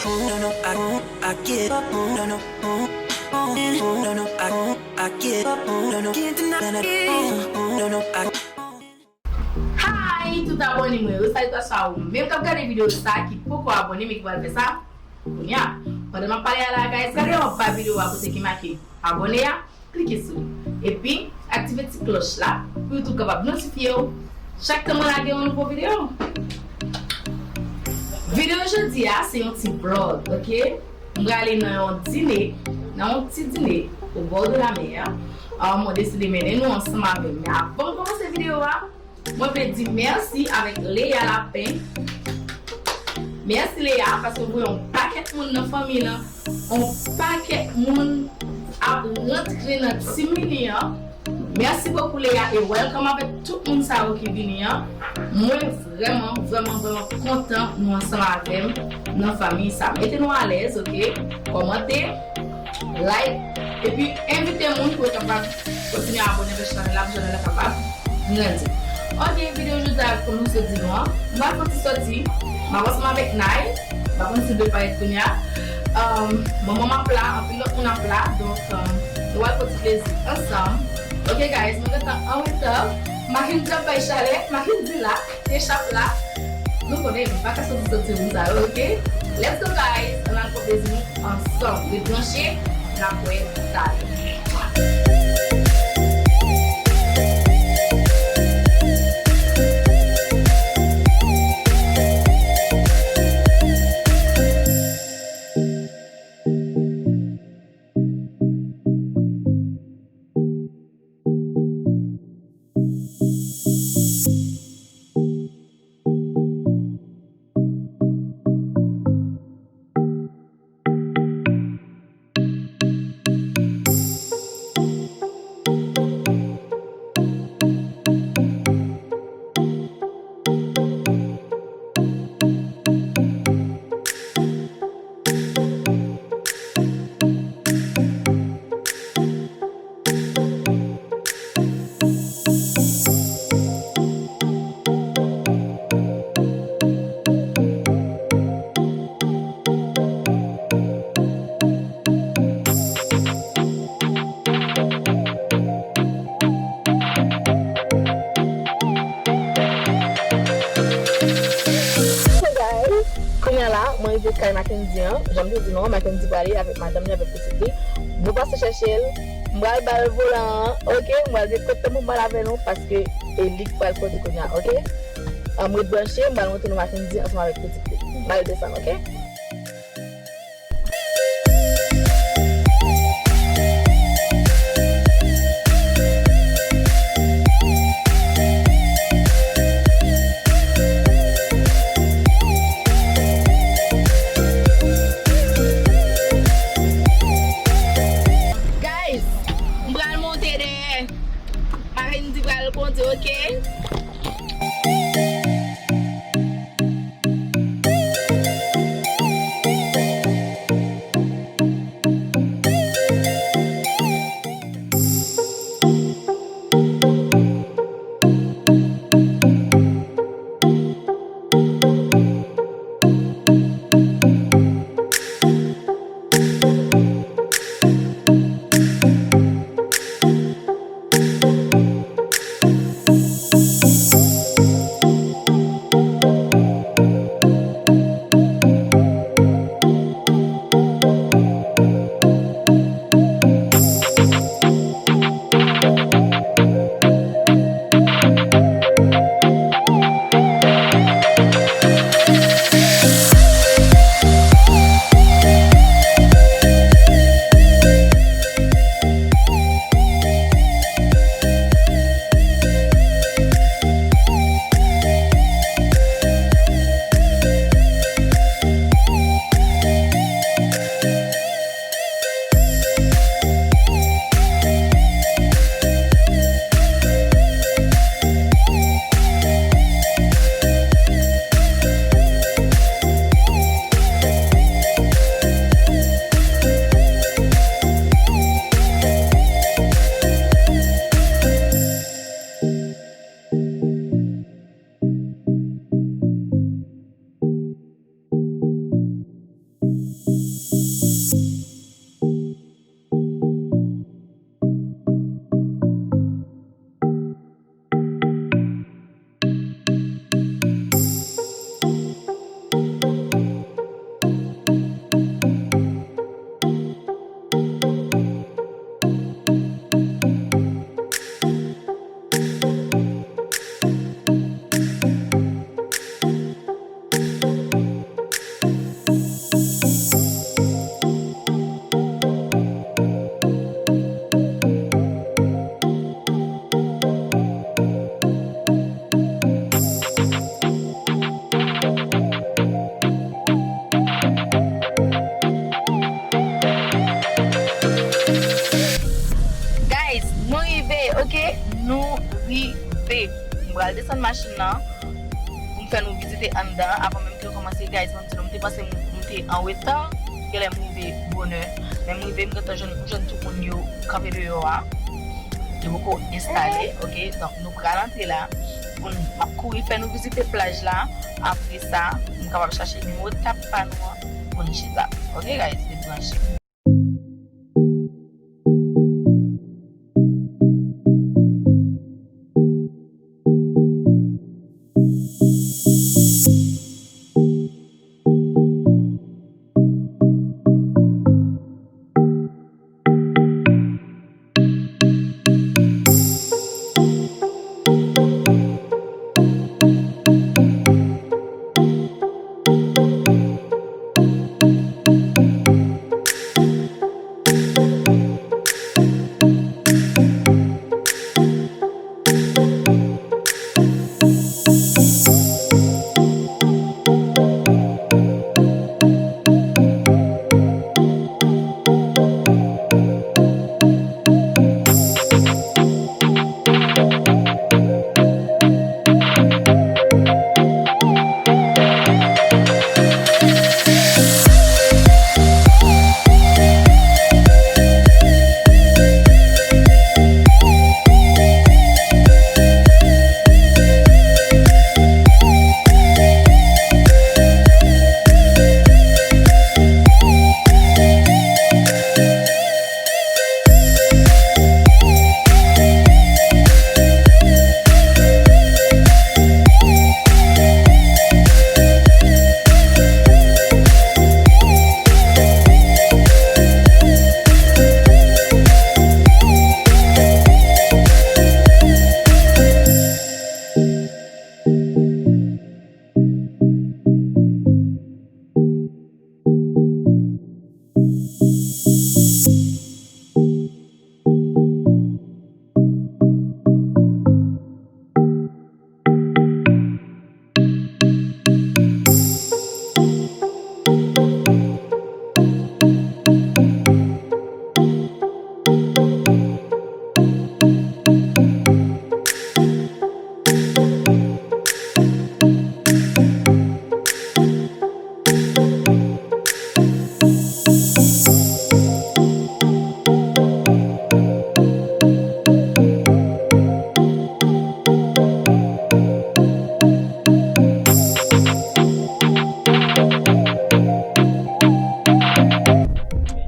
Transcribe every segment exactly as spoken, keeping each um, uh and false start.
No, no, I, I give up. No, no, no, no, no, I, I give up. No, no, can't deny it. No, no, I, Hi, tout abòne mwen yo, salitasyon a ou menm k ap gade videyo sa, ki poko abòne, men ki pral fè sa kounye a. Pandan m ap pale a la, guys, gade anba videyo a kote ki make abòne a, klike sou li. Epi, aktive ti klòch la pou YouTube kapab notifye w chak tan mwen lage yon nouvo videyo. Videyo jodi a, se yon ti vlog, ok? M prale nan yon dine, nan yon ti dine au bord de la mer. Ah, mwen deside mennen nou ansanm avè m. Men avan m kòmanse videyo a, mwen vle di mèsi avèk Leya Lapen. Mèsi Leya, paske w voye yon pakèt moun nan fanmi lan, yon pakèt moun ap rantre nan ti mini an. Mèsi bokou Leya e welcome avèk tout moun sa yo ki vini an. Mwen vrèman, vrèman, vrèman kontan nou ansanm avè m nan fanmi sa. Mete nou alèz, ok? Kòmante, like, epi envite moun pou yo kapab kontinye abòne avèk chanèl la, pou chanèl la kapab grandi. Ok, videyo jodi a, kòm m sot di nou an, m pral fè yon ti sòti, m ap ansanm avèk Nay, m pa konn si l dwe parèt kounye a. Um, manman m ap la, anpil lòt moun ap la, donk, um, nou pral fè yon ti plezi ansanm. Ok, guys, nou gentan an reta. Mackendy ap bay chalè, Mackendy la, Kechap la. Nou konnen, nou pa ka sòti sòti moun sa yo, ok? Let's go, guys! Ann al pran plezi nou ansanm. Ret branche, n ap wè talè. So guys, kounye a la, mwen rive kay Mackendy an. Jan m te di nou an, Mackendy prale avèk madanm li, avèk pitit li. Nou pase chèche l. M pral ba l volan an, ok? M pral gen kòb tan pou m pale avè nou, paske e li k pral kondi kounye a, ok? Ann ret branche, m pral montre nou Mackendy ansanm avèk pitit li. M pral desann, ok? Guys, m pral monte dèyè. Mackendy pral kondi, ok? Al desann machin nan pou m fè nou vizite anndan avan menm ke yo kòmanse. Guys, mwen di nou, m te panse m, m te an reta, genlè m rive bonè. Men m rive, m gentan jwenn, m jwenn tout moun yo kanpe deyò a. Yo poko enstale, oke? Donk, nou pral antre la. Pou n, m ap kouri fè nou vizite plaj la. Apre sa, m kapab chache nimewo tab pa nou an pou n chita. Oke, guys, ret branche.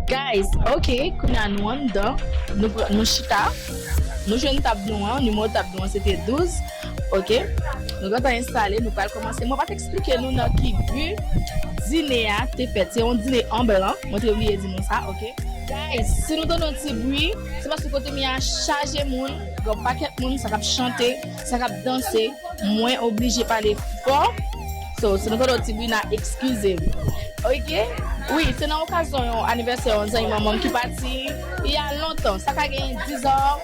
Guys, ok, kounye a nou anndan, nou pran, nou chita, nou jwenn tab nou an, nimewo tab nou an se te douz, ok. Nou gentan enstale, nou pral kòmanse. Mwen pa t eksplike nou nan ki bi dine a te fèt. Se yon dine an blan, mwen te bliye di nou sa, ok. Guys, si nou tande yon ti bri, se paske kote m ye a chaje moun, gen yon pakèt moun, sa k ap chante, sa k ap danse. Mwen oblije pale fò. So, si nou tande yon ti bri, n a eskize m. Ok? Wi, se nan okazyon yon anivèsè yon zanmi manman m ki pati, il y a longtemps. Sa ka gen diz an,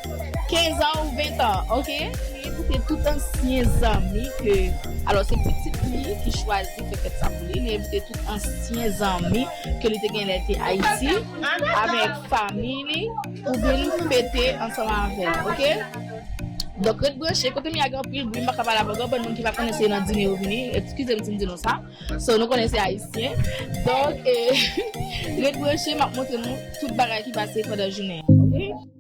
kenz an ou ven an, ok? Li envite tout ansyen zanmi ke, alò, se pitit li ki chwazi fè fèt sa pou li. Li envite tout ansyen zanmi ke li te gen lè l te Ayiti, avèk fanmi li, pou vin fete ansanm avè l, ok? Donk, ret branche, kote m ye a gen anpil bri, m pa ka pale avè w, gen yon bann moun ki pa konnen se nan dine yo vini, eskize m si m di nou sa. So, nou konnen se ayisyen. Donk, eh, ret branche, m ap montre nou tout bagay ki pase pandan jounen an, ok?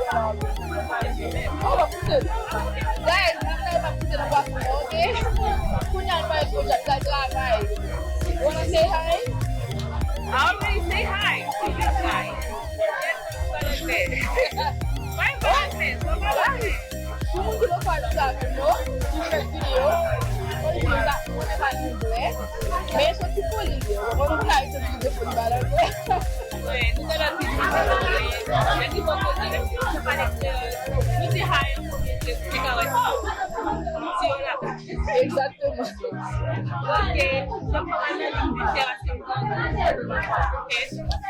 Guys, m ap travay, m ap kite nan bwa fou, ok? Kounye a, m pral travay. Wanna say hi? I already say hi. Hi. Bye bye. Bye bye. Pou moun ki poko al swiv nou, nou fè videyo, mwen pa anglè, men soti poli, yo. Mwen pa soti de fon ba anglè. Wi, nou te la di nou, nou te la di nou, nou te pale de, nou te hire pou nou te, nou te kawè. Si yo la. Exactement. Ok, donk, on a la limite. Ok.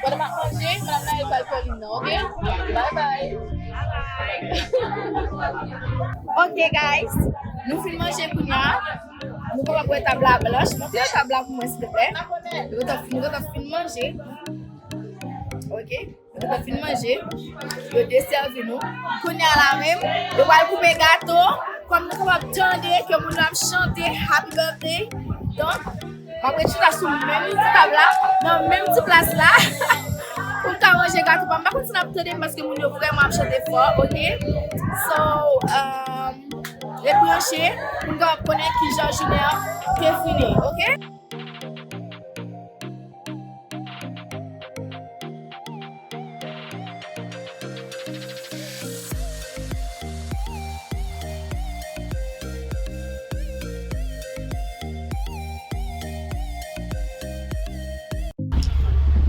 Bon, m ap manje, m ap manje pral fè li nan, ok? Bye bye. Ok, guys, nou fin manje kounye a. Nou kapab wè tab la blanch. Montre yo tab la pou mwen, silvouplè. Nou gentan, nou gentan fin manje. Ok. Yo fin manje, yo desèvi nou. Kounye a la menm, yo pral koupe gato. Kòm nou kapab tande ke moun yo ap chante Happy Birthday. Donk, m ap ret chita sou menm ti tab la, nan menm ti plas la, pou m ka manje gato pa m. M pa konn si n ap tande m paske moun yo vrèman ap chante fò, ok? So, um, ret branche pou n kapab konnen kijan jounen an te fini, ok?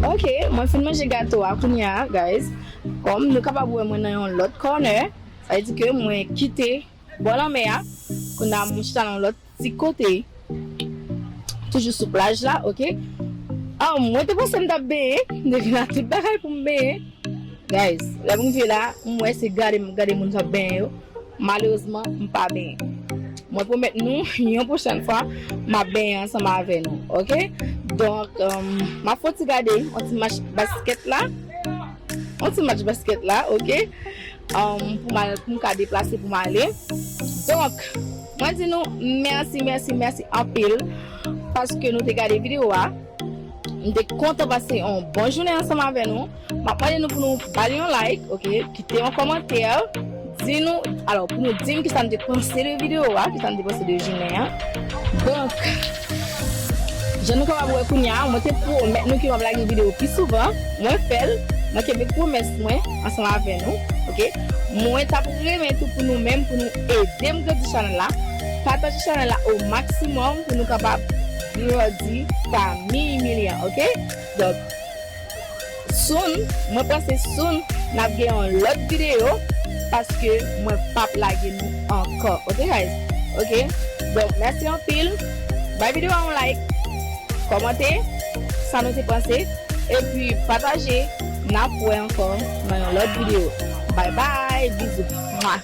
Ok, mwen fin manje gato a kounye a, guys. Kòm nou kapab wè mwen nan yon lòt corner, sa vle di ke mwen kite bò lanmè a. Kounye a, mwen chita nan lòt ti kote. Toujou sou plaj la, ok? Ah, mwen te panse m t ap benyen. M te vin ak tout bagay pou m benyen. Guys, lè m rive la, m wè se gade, gade moun k ap benyen yo. Malerezman, m pa benyen. Mwen pwomèt nou, yon pwochèn fwa, m ap benyen ansanm avè nou, ok? Donk, um, m ap fè yon ti gade, yon ti match baskèt la. Yon ti match baskèt la, ok? Um, pou m al, pou m ka deplase pou m ale. Donk, mwen di nou mèsi, mèsi, mèsi anpil paske nou te gade videyo a. M te kontan pase yon bon jounen ansanm avè nou. M ap mande nou pou nou ba li yon like, ok? Kite yon kòmantè. Di nou, alò, pou nou di m kisa nou te panse de videyo a, kisa nou te panse de jounen an. Donk, jan nou kapab wè kounye a, mwen te pwomèt nou ke m ap lage videyo pi souvan. Mwen fè l, mwen kenbe pwomès mwen ansanm avè nou, ok? Mwen t ap renmen tou pou nou menm, pou nou ede m grandi chanèl la. Pataje chanèl la o maksimòm pou nou kapab grandi pa milyè milyè, ok? Donk, soon, mwen panse soon, n ap gen yon lòt videyo, paske mwen p ap lage nou ankò. Ok, guys? Ok? Donk, mèsi anpil. Bay videyo a yon like, kòmante sa nou te panse, epi pataje. N ap wè ankò nan yon lòt videyo. Bye bye, bizou. Mwa.